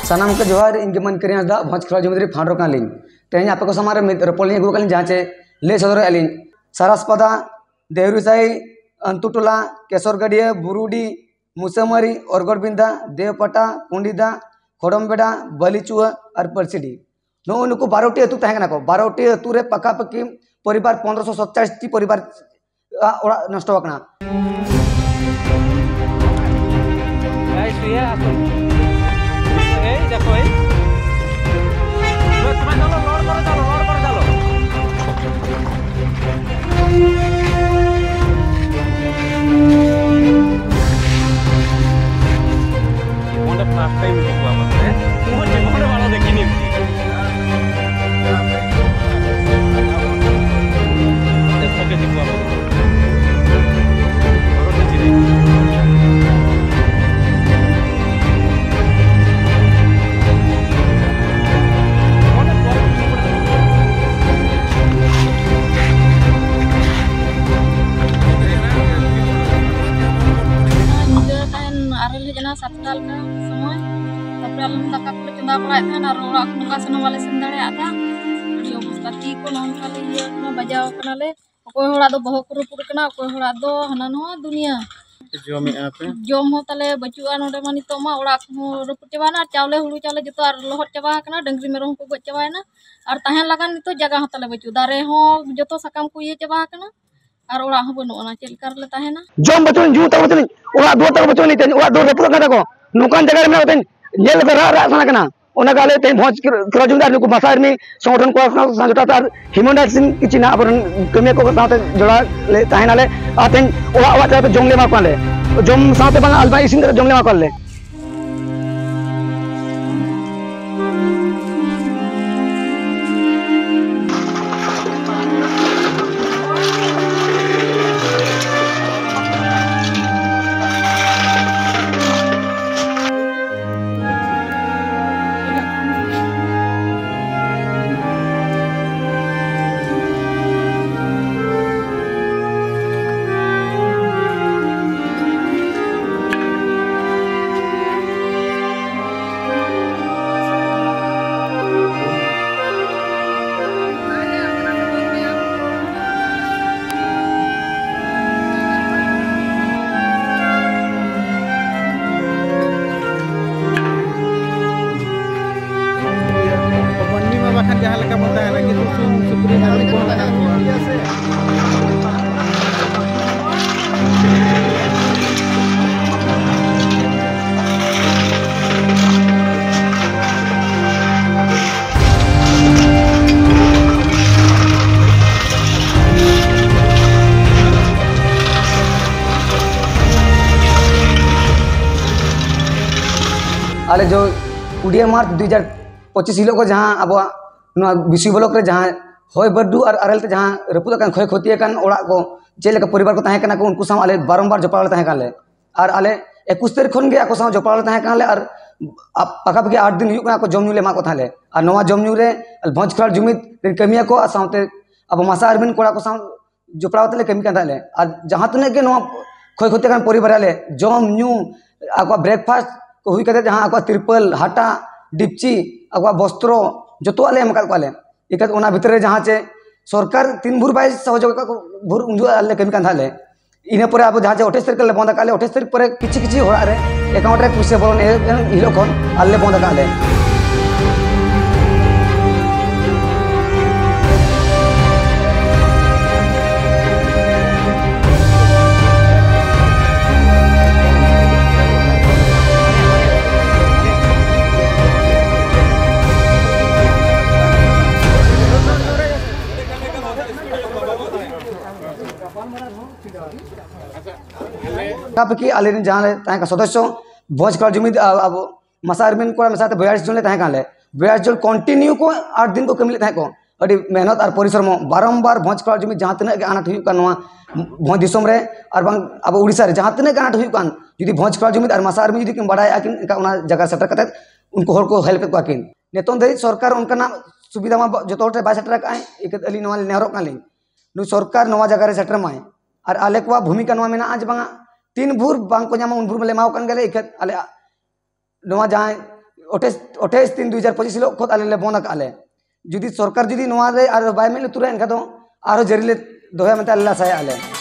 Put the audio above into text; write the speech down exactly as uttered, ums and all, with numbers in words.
ᱥᱟᱱᱟᱢ ᱠᱚ ᱡᱚᱦᱟᱨ, ᱤᱧ ᱜᱮ ᱢᱟᱹᱱ ᱠᱤᱨᱤᱧ ᱦᱟᱸᱥᱫᱟ, ᱵᱷᱚᱸᱡᱽ ᱠᱷᱮᱨᱣᱟᱞ ᱡᱩᱢᱤᱫ ᱨᱮ founder ᱠᱟᱱᱟᱞᱤᱧ᱾ ᱛᱮᱦᱮᱧ ᱟᱯᱮ ᱠᱚ ᱥᱟᱢᱟᱝ ᱨᱮ ᱢᱤᱫ ᱨᱚᱯᱚᱲ ᱞᱤᱧ ᱟᱹᱜᱩ ᱟᱠᱟᱫ ᱞᱤᱧ, ᱡᱟᱦᱟᱸ ᱪᱮ ᱞᱟᱹᱭ ᱥᱚᱫᱚᱨᱮᱫᱼᱟ ᱞᱤᱧ᱾ ᱥᱟᱨᱟᱥᱯᱟᱫᱟ, ᱫᱮᱣᱨᱤᱥᱟᱦᱤ, ᱟᱱᱛᱩᱴᱚᱞᱟ, ᱠᱮᱥᱚᱨᱜᱟᱹᱰᱤᱭᱟᱹ, ᱵᱩᱨᱩᱰᱤ, ᱢᱩᱥᱟᱹᱢᱟᱹᱨᱤ, ᱚᱨᱜᱚᱲᱵᱤᱱᱫᱟ, ᱫᱮᱣᱯᱟᱴᱟ, ᱠᱩᱸᱰᱤᱫᱟ, ᱠᱷᱚᱲᱚᱢᱵᱮᱰᱟ, ᱵᱟᱹᱞᱤᱪᱩᱣᱟᱹ ᱟᱨ ᱯᱟᱹᱨᱥᱤᱰᱤ᱾ ᱱᱚᱜᱼᱚ ᱱᱩᱠᱩ ᱵᱟᱨᱚ ᱴᱤ ᱟᱹᱛᱩ ᱛᱟᱦᱮᱸ ᱠᱟᱱᱟ ᱠᱚ᱾ ᱵᱟᱨᱚ ᱴᱤ ᱟᱹᱛᱩ ᱨᱮ ᱯᱟᱠᱟᱯᱟᱠᱤ ᱯᱚᱨᱤᱵᱟᱨ ᱯᱚᱱᱨᱚᱥᱚ ᱥᱟᱛᱪᱟᱞᱤᱥ ᱴᱤ ᱯᱚᱨᱤᱵᱟᱨ ᱟᱜ ᱚᱲᱟᱜ ᱱᱚᱥᱴᱚ ᱟᱠᱟᱱᱟ᱾ ᱮᱭ, ᱥᱩᱭᱮ, ᱟᱥᱩᱱ᱾ ᱮᱭ, ᱫᱮᱠᱷᱚ, ᱮᱭ᱾ ᱛᱚᱢᱮ ᱪᱟᱞᱚ, ᱨᱚᱲ ᱠᱚᱨᱮ ᱪᱟᱞᱚ, ᱨᱚᱲ ᱠᱚᱨᱮ ᱪᱟᱞᱚ᱾ জীবনে ফার্স্ট টাইম দেখলাম আসলে। তোমার জীবনে ভালো দেখিনি আমি। দেখো কে দেখলাম। ধরো তো চিনি। ᱧᱤᱫᱟᱹ ᱛᱟᱦᱮᱱ ᱟᱨᱮᱞ ᱦᱮᱡ ᱮᱱᱟ, ᱥᱟᱛᱴᱟ ᱞᱮᱠᱟ ᱥᱚᱢᱚᱭ᱾ ᱛᱟᱨᱯᱚᱨᱮ ᱟᱞᱮ ᱦᱚᱸ ᱫᱟᱠᱟ ᱠᱚᱞᱮ ᱪᱚᱸᱫᱟ ᱵᱟᱲᱟᱭᱮᱫ ᱛᱟᱦᱮᱱ ᱟᱨ ᱚᱲᱟᱜ ᱠᱷᱚᱱ ᱚᱠᱟ ᱥᱮᱱ ᱦᱚᱸ ᱵᱟᱞᱮ ᱥᱮᱱ ᱫᱟᱲᱮᱭᱟᱜ ᱛᱟᱦᱮᱸᱫ᱾ ᱟᱹᱰᱤ ᱚᱵᱚᱥᱛᱟ ᱛᱤ ᱠᱚ ᱱᱚᱝᱠᱟ ᱞᱮ ᱤᱭᱟᱹ ᱠᱟᱱᱟ, ᱵᱟᱡᱟᱣ ᱠᱟᱱᱟᱞᱮ᱾ ᱚᱠᱚᱭ ᱦᱚᱲᱟᱜ ᱫᱚ ᱵᱚᱦᱚᱜ ᱠᱚ ᱨᱟᱹᱯᱩᱫ ᱠᱟᱱᱟ, ᱚᱠᱚᱭ ᱦᱚᱲᱟᱜ ᱫᱚ ᱦᱟᱱᱟ ᱱᱚᱣᱟ ᱫᱩᱱᱤᱭᱟᱹ᱾ ᱡᱚᱢᱮᱜᱼᱟ ᱯᱮ? ᱡᱚᱢ ᱦᱚᱸ ᱛᱟᱞᱮ ᱵᱟᱹᱪᱩᱜᱼᱟ ᱱᱚᱰᱮ ᱢᱟ, ᱱᱤᱛᱚᱜ ᱢᱟ ᱚᱲᱟᱜ ᱠᱚᱦᱚᱸ ᱨᱟᱹᱯᱩᱫ ᱪᱟᱵᱟᱭᱮᱱᱟ, ᱟᱨ ᱪᱟᱣᱞᱮ ᱦᱩᱲᱩ ᱪᱟᱣᱞᱮ ᱡᱚᱛᱚ ᱟᱨ ᱞᱚᱦᱚᱫ ᱪᱟᱵᱟ ᱟᱠᱟᱱᱟ, ᱰᱟᱹᱝᱨᱤ ᱢᱮᱨᱚᱢ ᱦᱚᱸᱠᱚ ᱜᱚᱡ ᱪᱟᱵᱟᱭᱮᱱᱟ, ᱟᱨ ᱛᱟᱦᱮᱱ ᱞᱮᱠᱟᱱ ᱱᱤᱛᱚᱜ ᱡᱟᱭᱜᱟ ᱦᱚᱸ ᱛᱟᱞᱮ ᱵᱟᱹᱪᱩᱜ, ᱫᱟᱨᱮ ᱦᱚᱸ ᱡᱚᱛᱚ ᱥᱟᱠᱟᱢ ᱠᱚ ᱤᱭᱟᱹ ᱪᱟᱵᱟ ᱟᱠᱟᱱᱟ, ᱟᱨ ᱚᱲᱟᱜ ᱦᱚᱸ ᱵᱟᱹᱱᱩᱜ ᱟᱱᱟ, ᱪᱮᱫ ᱞᱮᱠᱟ ᱨᱮᱞᱮ ᱛᱟᱦᱮᱱᱟ? ᱡᱚᱢ ᱵᱟᱹᱪᱩᱜ, ᱧᱩ ᱛᱟᱠᱚ ᱵᱟᱹᱪᱩᱜ, ᱚᱲᱟᱜ ᱫᱩᱣᱟᱹᱨ ᱛᱟᱠᱚ ᱵᱟᱹᱪᱩᱜ ᱟᱹᱱᱤᱡ, ᱚᱲᱟᱜ ᱫᱩᱣᱟᱹᱨ ᱨᱟᱹᱯᱩᱫ ᱟᱠᱟᱱ ᱛᱟᱠᱚ, ᱱᱚᱝᱠᱟᱱ ᱡᱟᱭᱜᱟ ᱨᱮ ᱢᱮᱱᱟᱜ ᱠᱚᱛᱮ ᱧᱮᱞ ᱠᱟᱛᱮ ᱨᱟᱜ ᱨᱟᱜ ᱥᱟᱱᱟ ᱠᱟᱱᱟ᱾ ᱚᱱᱟ ᱜᱮ ᱟᱞᱮ ᱛᱮᱦᱮᱧ ᱵᱷᱚᱸᱡᱽ ᱠᱷᱮᱨᱣᱟᱞ ᱡᱩᱢᱤᱫᱟᱨ ᱱᱩᱠᱩ ᱵᱟᱥᱟ ᱟᱨᱢᱤ ᱥᱚᱝᱜᱚᱴᱷᱚᱱ ᱠᱚ ᱥᱟᱶ ᱥᱟᱶ ᱡᱚᱴᱟᱣ ᱛᱮ ᱟᱨ ᱦᱤᱭᱩᱢᱮᱱ ᱨᱟᱭᱤᱴᱥ ᱨᱮᱱ ᱠᱤᱪᱷᱩ ᱱᱟᱦᱟᱜ ᱟᱵᱚᱨᱮᱱ ᱠᱟᱹᱢᱤᱭᱟᱹ ᱠᱚ ᱥᱟᱶᱛᱮ ᱡᱚᱲᱟᱣ ᱞᱮ ᱛᱟᱦᱮᱱᱟᱞᱮ᱾ ᱟᱨ ᱛᱮᱦᱮᱧ ᱚᱲᱟᱜ ᱚᱲᱟᱜ ᱪᱟᱞᱟᱣ ᱠᱟᱛᱮ ᱡᱚᱢ ᱞᱮ ᱮᱢᱟ ᱠᱚᱣᱟᱞᱮ, ᱡᱚᱢ ᱥᱟᱶᱛᱮ ᱵᱟᱝ ᱟᱞᱵᱟ ᱤᱥᱤᱱ ᱠᱟᱛᱮ ᱡᱚᱢ ᱞᱮ ᱮᱢᱟ ᱠᱚᱣᱟᱞᱮ᱾ ᱟᱞᱮ ᱡᱚ ᱠᱩᱲᱤᱭᱟᱹ ᱢᱟᱨᱪ ᱫᱩ ᱦᱟᱡᱟᱨ ᱯᱚᱸᱪᱤᱥ ᱦᱤᱞᱳᱜ ᱠᱚ ᱡᱟᱦᱟᱸ ᱟᱵᱚᱣᱟᱜ ᱱᱚᱣᱟ ᱵᱤᱥᱩᱭ ᱵᱞᱚᱠ ᱨᱮ ᱡᱟᱦᱟᱸ ᱦᱚᱭ ᱵᱟᱹᱨᱰᱩ ᱟᱨ ᱟᱨᱮᱞ ᱛᱮ ᱡᱟᱦᱟᱸ ᱨᱟᱹᱯᱩᱫ ᱟᱠᱟᱱ, ᱠᱷᱚᱭ ᱠᱷᱚᱛᱤ ᱟᱠᱟᱱ ᱚᱲᱟᱜ ᱠᱚ, ᱪᱮᱫ ᱞᱮᱠᱟ ᱯᱚᱨᱤᱵᱟᱨ ᱠᱚ ᱛᱟᱦᱮᱸ ᱠᱟᱱᱟ ᱠᱚ, ᱩᱱᱠᱩ ᱥᱟᱶ ᱟᱞᱮ ᱵᱟᱨᱚᱢᱵᱟᱨ ᱡᱚᱯᱲᱟᱣ ᱞᱮ ᱛᱟᱦᱮᱸ ᱠᱟᱱᱟ ᱞᱮ᱾ ᱟᱨ ᱟᱞᱮ ᱮᱠᱩᱥ ᱛᱟᱹᱨᱤᱠᱷ ᱠᱷᱚᱱ ᱜᱮ ᱟᱠᱚ ᱥᱟᱶ ᱡᱚᱯᱲᱟᱣ ᱞᱮ ᱛᱟᱦᱮᱸ ᱠᱟᱱᱟ ᱞᱮ᱾ ᱟᱨ ᱟ-, ᱯᱟᱠᱟᱯᱟᱠᱤ ᱟᱴ ᱫᱤᱱ ᱦᱩᱭᱩᱜ ᱠᱟᱱᱟ, ᱟᱠᱚ ᱡᱚᱢ ᱧᱩ ᱞᱮ ᱮᱢᱟ ᱠᱚ ᱛᱟᱦᱮᱸ ᱞᱮ᱾ ᱟᱨ ᱱᱚᱣᱟ ᱡᱚᱢ ᱧᱩ ᱨᱮ ᱵᱷᱚᱸᱡᱽ ᱠᱷᱮᱞᱣᱟᱲ ᱡᱩᱢᱤᱫ ᱨᱮᱱ ᱠᱟᱹᱢᱤᱭᱟᱹ ᱠᱚ ᱟᱨ ᱥᱟᱶᱛᱮ ᱟᱵᱚ ᱢᱟᱥᱟ ᱟᱨᱢᱤᱱ ᱠᱚᱲᱟ ᱠᱚ ᱥᱟᱶ ᱡᱚᱯᱲᱟᱣ ᱠᱟᱛᱮ ᱞᱮ ᱠᱟᱹᱢᱤ ᱠᱟᱱ ᱛᱟᱦᱮᱸᱫ ᱞᱮ᱾ ᱟᱨ ᱡᱟᱦᱟᱸ ᱛᱤᱱᱟᱹᱜ ᱜᱮ ᱱᱚᱣᱟ ᱠᱷᱚᱭ ᱠᱷᱚᱛᱤ ᱟᱠᱟᱱ ᱯᱚᱨᱤᱵᱟᱨ ᱟᱞᱮ ᱡᱚᱢ ᱧᱩ, ᱟᱠᱚᱣᱟᱜ ᱵᱨᱮᱠᱯᱷᱟᱥᱴ ᱠᱚ ᱦᱩᱭ ᱠᱟᱛᱮ, ᱡᱟᱦᱟᱸ ᱟᱠᱚᱣᱟᱜ ᱛᱤᱨᱯᱟᱹᱞ, ᱦᱟᱴᱟᱜ, ᱰᱤᱯᱪᱤ, ᱟᱠᱚᱣᱟᱜ ᱵᱚᱥᱛᱨᱚ, ᱡᱚᱛᱚᱣᱟᱜ ᱞᱮ ᱮᱢ ᱟᱠᱟᱫ ᱠᱚᱣᱟ ᱞᱮ᱾ ᱮᱱᱠᱷᱟᱱ ᱚᱱᱟ ᱵᱷᱤᱛᱨᱤ ᱨᱮ ᱡᱟᱦᱟᱸ ᱪᱮ ᱥᱚᱨᱠᱟᱨ ᱛᱤᱱ ᱵᱷᱳᱨ ᱵᱟᱭ ᱥᱚᱦᱚᱡᱳᱜᱤᱛᱟ ᱠᱚ, ᱵᱷᱳᱨ ᱩᱱ ᱡᱚᱦᱚᱜ ᱟᱞᱮ ᱞᱮ ᱠᱟᱹᱢᱤ ᱠᱟᱱ ᱛᱟᱦᱮᱸᱫ ᱞᱮ᱾ ᱤᱱᱟᱹ ᱯᱚᱨᱮ ᱟᱵᱚ ᱡᱟᱦᱟᱸ ᱪᱮ ᱟᱴᱷᱟᱥ ᱛᱟᱹᱨᱤᱠᱷ ᱞᱮ ᱵᱚᱱᱫ ᱟᱠᱟᱫ ᱞᱮ, ᱟᱴᱷᱟᱥ ᱛᱟᱹᱨᱤᱠᱷ ᱯᱚᱨᱮ ᱠᱤᱪᱷᱩ ᱠᱤᱪᱷᱩ ᱦᱚᱲᱟᱜ ᱨᱮ ᱮᱠᱟᱣᱩᱱᱴ ᱨᱮ ᱯᱩᱭᱥᱟᱹ ᱵᱚᱞᱚᱱ ᱮᱦᱚᱵ ᱮᱱ ᱦᱤᱞᱳᱜ ᱠᱷᱚᱱ ᱟᱞᱮ ᱞᱮ ᱵᱚᱱᱫ ᱟᱠᱟᱫ ᱞᱮ᱾ ᱯᱟᱠᱟᱯᱟᱠᱤ ᱟᱞᱮᱨᱮᱱ ᱡᱟᱦᱟᱸ ᱞᱮ ᱛᱟᱦᱮᱸ ᱠᱟᱱᱟ ᱥᱚᱫᱚᱥᱥᱚ, ᱵᱷᱚᱸᱡᱽ ᱠᱷᱮᱞᱣᱟᱲ ᱡᱩᱢᱤᱫ, ᱟ-, ᱟᱵᱚ ᱢᱟᱥᱟ ᱟᱨᱢᱤᱱ ᱠᱚᱲᱟ ᱢᱮᱥᱟ ᱛᱮ ᱵᱚᱭᱟᱞᱤᱥ ᱡᱚᱱ ᱞᱮ ᱛᱟᱦᱮᱸ ᱠᱟᱱᱟ ᱞᱮ᱾ ᱵᱚᱭᱟᱞᱤᱥ ᱡᱚᱱ ᱠᱚᱱᱴᱤᱱᱤᱭᱩ ᱠᱚ ᱟᱴ ᱫᱤᱱ ᱠᱚ ᱠᱟᱹᱢᱤ ᱞᱮᱫ ᱛᱟᱦᱮᱸ ᱠᱚ᱾ ᱟᱹᱰᱤ ᱢᱮᱦᱱᱚᱛ ᱟᱨ ᱯᱚᱨᱤᱥᱨᱚᱢ, ᱵᱟᱨᱚᱢᱵᱟᱨ ᱵᱷᱚᱸᱡᱽ ᱠᱷᱮᱞᱣᱟᱲ ᱡᱩᱢᱤᱫ ᱡᱟᱦᱟᱸ ᱛᱤᱱᱟᱹᱜ ᱜᱮ ᱟᱱᱟᱴ ᱦᱩᱭᱩᱜ ᱠᱟᱱ ᱱᱚᱣᱟ ᱵᱷᱚᱸᱡᱽ ᱫᱤᱥᱚᱢ ᱨᱮ ᱟᱨ ᱵᱟᱝ ᱟᱵᱚ ᱩᱲᱤᱥᱥᱟ ᱨᱮ ᱡᱟᱦᱟᱸ ᱛᱤᱱᱟᱹᱜ ᱜᱮ ᱟᱱᱟᱴ ᱦᱩᱭᱩᱜ ᱠᱟᱱ, ᱡᱩᱫᱤ ᱵᱷᱚᱸᱡᱽ ᱠᱷᱮᱞᱣᱟᱲ ᱡᱩᱢᱤᱫ ᱟᱨ ᱢᱟᱥᱟ ᱟᱨᱢᱤᱱ ᱡᱩᱫᱤ ᱠᱤᱱ ᱵᱟᱲᱟᱭᱟ ᱠᱤᱱ, ᱮᱱᱠᱷᱟᱱ ᱚᱱᱟ ᱡᱟᱭᱜᱟ ᱥᱮᱴᱮᱨ ᱠᱟᱛᱮ ᱩᱱᱠᱩ ᱦᱚᱲ ᱠᱚ ᱦᱮᱞᱯ ᱠᱮᱫ ᱠᱚᱣᱟ ᱠᱤᱱ᱾ ᱱᱤᱛᱚᱝ ᱫᱷᱟᱹᱵᱤᱡ ᱥᱚᱨᱠᱟᱨ ᱚᱱᱠᱟᱱᱟᱜ ᱥᱩᱵᱤᱫᱷᱟ ᱢᱟ ᱡᱚᱛᱚ ᱦᱚᱲ ᱴᱷᱮᱱ ᱵᱟᱭ ᱥᱮᱴᱮᱨ ᱟᱠᱟᱫ ᱟᱭ᱾ ᱤᱠᱷᱟᱹᱛ ᱟᱹᱞᱤᱧ ᱱᱚᱣᱟ ᱞᱤᱧ ᱱᱮᱦᱚᱨᱚᱜ ᱠᱟᱱᱟᱞᱤᱧ, ᱱᱩᱭ ᱥᱚᱨᱠᱟᱨ ᱱᱚᱣᱟ ᱡᱟᱭᱜᱟ ᱨᱮ ᱥᱮᱴᱮᱨ ᱢᱟᱭ᱾ ᱟᱨ ᱟᱞᱮ ᱠᱚᱣᱟᱜ ᱵᱷᱩᱢᱤᱠᱟ ᱱᱚᱣᱟ ᱢᱮᱱᱟᱜᱼᱟ ᱡᱮ ᱵᱟᱝᱟ, ᱛᱤᱱ ᱵᱷᱳᱨ ᱵᱟᱝ ᱠᱚ ᱧᱟᱢᱟ ᱩᱱ ᱵᱷᱳᱨ ᱢᱟᱞᱮ ᱮᱢᱟ ᱠᱚ ᱠᱟᱱ ᱜᱮᱭᱟ᱾ ᱤᱠᱷᱟᱹᱛ ᱟᱞᱮᱭᱟᱜ ᱱᱚᱣᱟ ᱡᱟᱦᱟᱸᱭ ᱟᱴᱷᱟᱥ, ᱟᱴᱷᱟᱥ ᱛᱤᱱ ᱫᱩ ᱦᱟᱡᱟᱨ ᱯᱚᱸᱪᱤᱥ ᱦᱤᱞᱳᱜ ᱠᱷᱚᱱ ᱟᱞᱮ ᱞᱮ ᱵᱚᱱᱫ ᱟᱠᱟᱫ ᱞᱮ᱾ ᱡᱩᱫᱤ ᱥᱚᱨᱠᱟᱨ ᱡᱩᱫᱤ ᱱᱚᱣᱟ ᱨᱮ ᱟᱨ ᱵᱟᱭ ᱢᱮᱫ ᱞᱩᱛᱩᱨᱟ, ᱮᱱᱠᱷᱟᱱ ᱫᱚ ᱟᱨᱦᱚᱸ ᱡᱟᱹᱨᱤ ᱞᱮ ᱫᱚᱦᱚᱭᱟ ᱢᱮᱱᱛᱮ ᱟᱞᱮ ᱞᱮ ᱟᱥᱟᱭᱮᱫᱼᱟ ᱞᱮ᱾